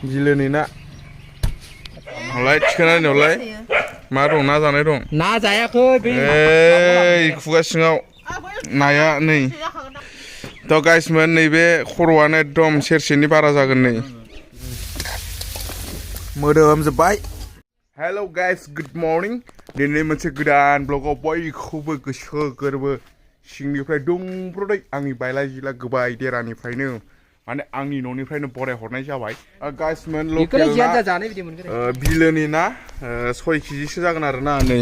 बिलोनि ना हलाय थिखोनानै हलाय मा दं ना जानाय दं ना जायाखै बे खुगा सिङाव नाया नै थ' गाइसमोन नैबे खर'आनो एकदम सेरसेनि बारा जागोन नै मोदोमजोब्बाय हेल' गाइस गुड मर्निं दिनै मोनसे गोदान ब्लगाव बयखौबो गोसो गोरबो सिंनिफ्राय दुंब्रुदै आंनि बायला जिला गोबाय देरानिफ्रायनो माने आंनि न'निफ्रायनो बराय हरनाय जाबाय गाइसमोन लकेल ना बिलोनि ना 6 केजिसो जागोन आरो ना नै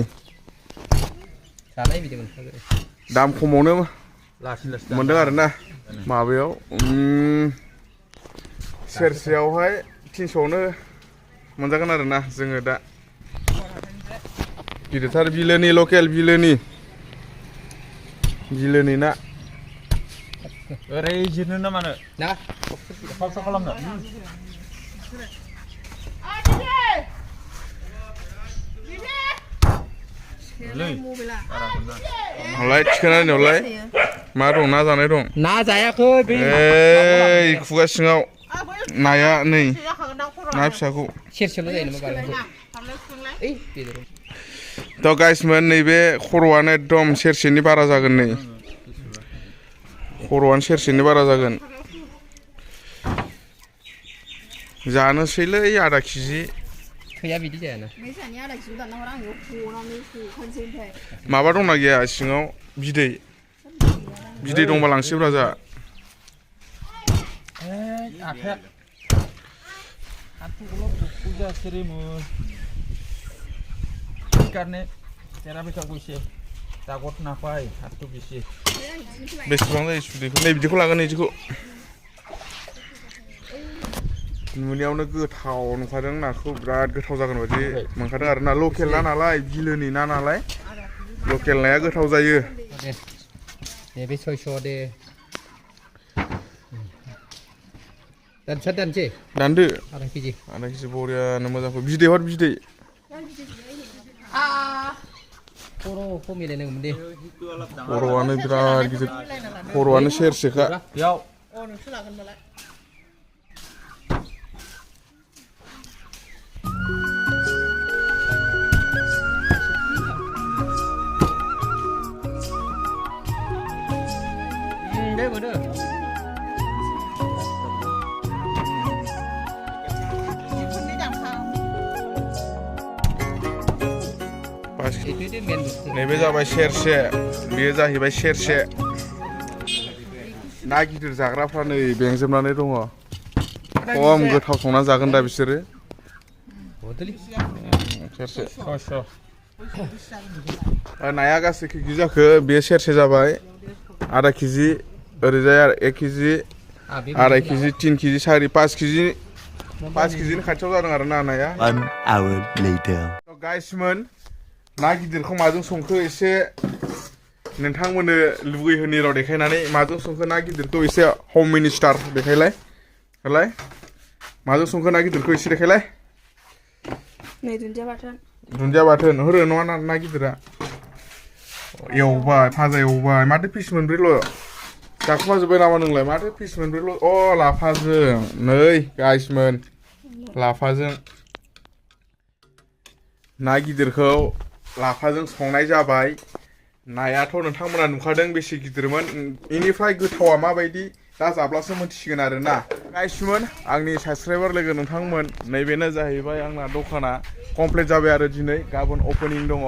दाम खमावनो मोनदों आरो ना माबायाव सेरसेयावहाय 300आवनो मोनजागोन आरो ना जोङो दा गिदिरथार बिलोनि लकेल बिलोनि ना ओरै जिरनो ना मानो ना खस्थ' खालामनो हलाय थिखोनानै हलाय मा दं ना जानाय दं ना जायाखै बे खुगा सिङाव नाया नै ना फिसाखौ सेरसेल' जायो नामा थ' गाइसमोन नैबे खर'आनो एकदम सेरसेनि बारा जागोन नै खर'आनो सेरसेनि बारा जागोन जानोसैलै आधा केजि थैया बिदि जायाना माबा दंना गैया सिङाव बिदै दंबा लांसैब्रा जा बेसेबां जायो सुदैखौ नै बिदिखौ लागोन बिदिखौ नुनायावनो गोथाव नुखादों नाखौ बिराद गोथाव जागोन बायदि मोनखादों आरो ना लकेल ना नालाय बिलोनि ना नालाय लकेल नाया गोथाव जायो बे 600 दे दानसै दानदो आधा केजि बरियानो मोजांखौ बिदै हर बिदै खर'खौ मिलायनांगौमोन दे खर'आनो बिराद गिदिर खर'आनो सेरसेखा बेयाव नोंसो लागोनबालाय दे बोदो नैबे जाबाय सेरसे बेयो जाहैबाय सेरसे ना गिदिर जाग्राफ्रा नै बेंजोबनानै दङ खम गोथाव संना जागोन दा बिसोरो सेरसे नाया गासै खै केजि जाखो बे सेरसे जाबाय आधा केजि ओरैजाय 1 केजि आराय केजि 3 केजि 4 5 केजिनि खाथियाव जादों आरो ना नाया गाइसमोन ना गिदिरखौ माजों संखो एसे नोंथांमोननो लुगैहोनि राव देखायनानै माजों संखो ना गिदिरखौ एसे हम मिनिस्टार देखायलाय माजों संखो ना गिदिरखौ एसे देखायलाय नै दुन्दिया बाथोन होरो नङा ना गिदिरा एवबाय भाजा एवबाय माथो पिस मोनब्रैल' जाखुमाजोब्बाय नामा नोंलाय माथो पिस मोनब्रैल' लाफाजों नै गाइसमोन लाफाजों ना गिदिरखौ लाफाजों संनाय जाबाय नायाथ' नोंथांमोना नुखादों बेसे गिदिरमोन बेनिफ्राय गोथावा माबायदि दा जाब्लासो मोनथिसिगोन आरो ना गाइसमोन आंनि साबस्क्राइबार लोगो नोंथांमोन नैबेनो जाहैबाय आंना दखाना कमप्लिट जाबाय आरो दिनै गाबोन अपेनिं दङ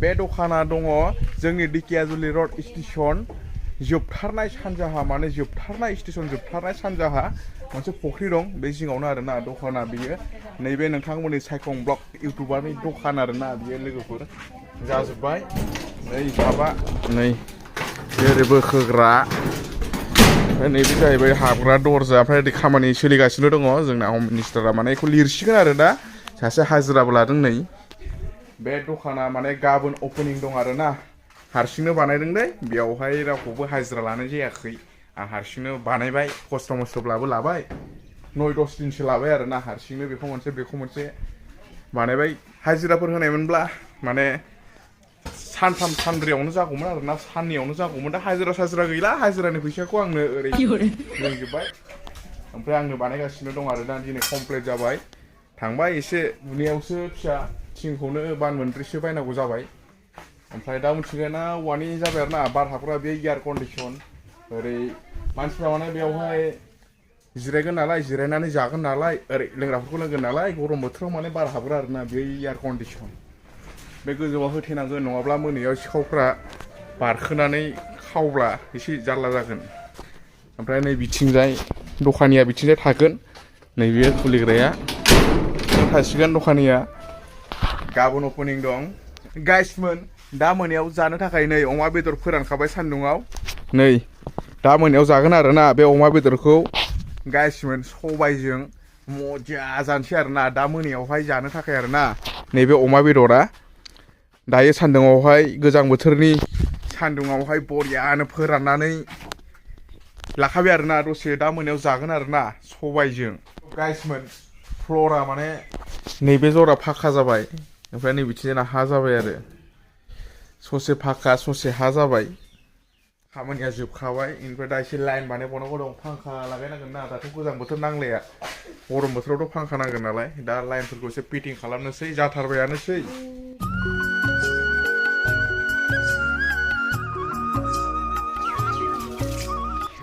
बे दखाना दङ जोंनि दिकियाजुलि रड स्टेसन जोबथारनाय सानजाहा माने जोबथारनाय स्टेसन जोबथारनाय सानजाहा मोनसे फख्रि दं बे जिङावनो आरो ना दखाना बियो नैबे नोंथांमोननि सायखं ब्लग इउटुबारनि दखान आरो ना बियो लोगोफोर जाजोब्बाय नै माबा नै ओरै बोखोग्रा ओमफ्राय नैबे जाहैबाय हाबग्रा दरजा ओमफ्राय ओरै खामानि सोलिगासिनो दङ जोंना हम मिनिस्टारा माने बेखौ लिरसिगोन आरो दा सासे हाजिराबो लादों नै बे दखाना माने गाबोन अपेनिं दं आरो ना हारसिंनो बानायदों दे बेयावहाय रावखौबो हाजिरा लानाय जायाखै आं हारसिंनो बानायबाय खस्थ' मस्थ'ब्लाबो लाबाय 9-10 दिनसो लाबाय आरो ना हारसिंनो बेखौ मोनसे बानायबाय हाजिराफोर होनायमोनब्ला माने सानथाम सानब्रैयावनो जागौमोन आरो ना साननैयावनो जागौमोन दा हाजिरा गैला हाजिरानि फैसाखौ आंनो ओरै होजोब्बाय ओमफ्राय आंनो बानायगासिनो दं आरो दा दिनै कमप्लिट जाबाय थांबाय एसे बुनायावसो फिसा थिंखौनो बान मोनब्रैसो बायनांगौ जाबाय ओमफ्राय दा मिथिगोना औवानि जाबाय आरो ना बार हाबग्रा बे एयार कन्डिसन ओरै मानसिफ्रा माने बेयावहाय जिरायगोन नालाय जिरायनानै जागोन नालाय ओरै लोंग्राफोरखौ लोंगोन नालाय गरम बोथोराव माने बार हाबग्रा आरो ना बे एयार कन्डिसन बे गोजौआव होथेनांगोन नङाब्ला मोनायाव सिखावफ्रा बारखोनानै खावब्ला एसे जारला जागोन ओमफ्राय नै बिथिंजाय दखानिया बिथिंजाय थागोन नैबे खुलिग्राया थासिगोन दखानिया गाबोन अपेनिं दं गाइसमोन दा मोनायाव जानो थाखाय नै अमा बेदर फोरानखाबाय सान्दुङाव नै दा मोनायाव जागोन आरोना बे अमा बेदरखौ गाइसमोन सबायजों मजा जानोसै आरोना दा मोनायावहाय जानो थाखाय आरोना नैबे अमा बेदरा दायो सान्दुङावहाय गोजां बोथोरनि सान्दुङावहाय बरियानो फोराननानै लाखाबाय आरोना दसे दा मोनायाव जागोन आरोना सबायजों गाइसमोन फ्लरा माने नैबे जरा फाखा जाबाय ओमफ्राय नै बिथिंजायना हा जाबाय आरो ससे फाखा ससे हा जाबाय खामानिया जोबखाबाय ओमफ्राय दा एसे लाइन बानायबावनांगौ दं फांखा लागायनांगोन ना दाथ' गोजां बोथोर नांलाया गरम बोथोरावथ' फांखा नांगोन नालाय दा लाइनफोरखौ एसे फिटिं खालामनोसै जाथारबायानोसै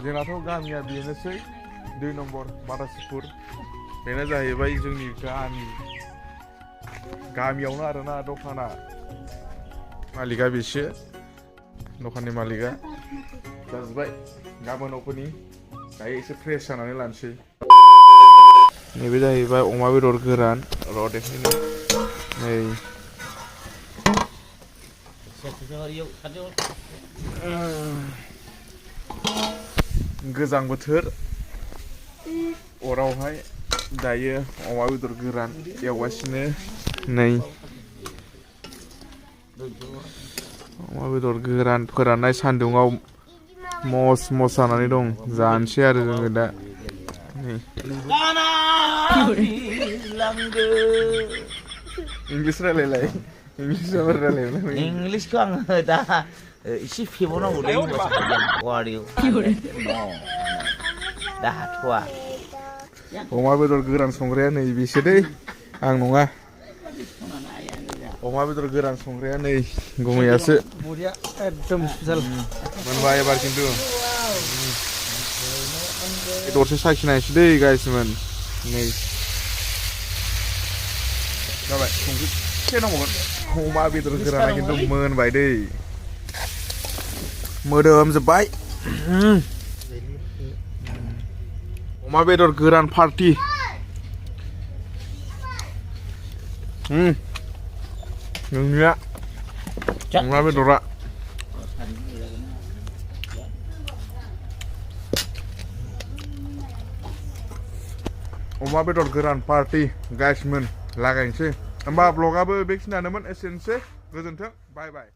जोंनाथ' गामिया बेनोसै 2 नम्बर बाथासुपुर बेनो जाहैबाय जोंनि गामियावनो आरोना दखाना मालिका बेसो दखाननि मालिका जाजोब्बाय गाबोन अपेनिं दायो एसे फ्रेस जानानै लानोसै नैबे जाहैबाय अमा बेदर गोरान र' देखायनो नै गोजां बोथोर अरावहाय दायो अमा बेदर गोरान एवगासिनो नै अमा बेदर गोरान फोराननाय सान्दुङाव मस जानानै दं जानोसै आरो जोङो दा इंलिस रायलायलाय इंलिसखौ आङो दा एसे फेबावनांगौलै दा हाथ'वा अमा बेदर गोरान संग्राया नै बेसो दै आं नङा अमा बेदर गोरान संग्राया नै गुमैयासो एकदम स्पेशल मोनबाय एबार खिन्थु दरसे साखिनायसै दै गाइसमोन नै जाबाय संख्रि एसे नांबावगोन अमा बेदर गोराना खिन्थु मोनबाय दै मोदोमजोब्बाय अमा बेदर गोरान पार्टि नोंनिया अमा बेदरा अमा बेदर गोरान पार्टि गाइसमोन लागायनोसै होमबा ब्लगाबो बेखिनियानोमोन एसेनोसै गोजोन्थों बाय बाय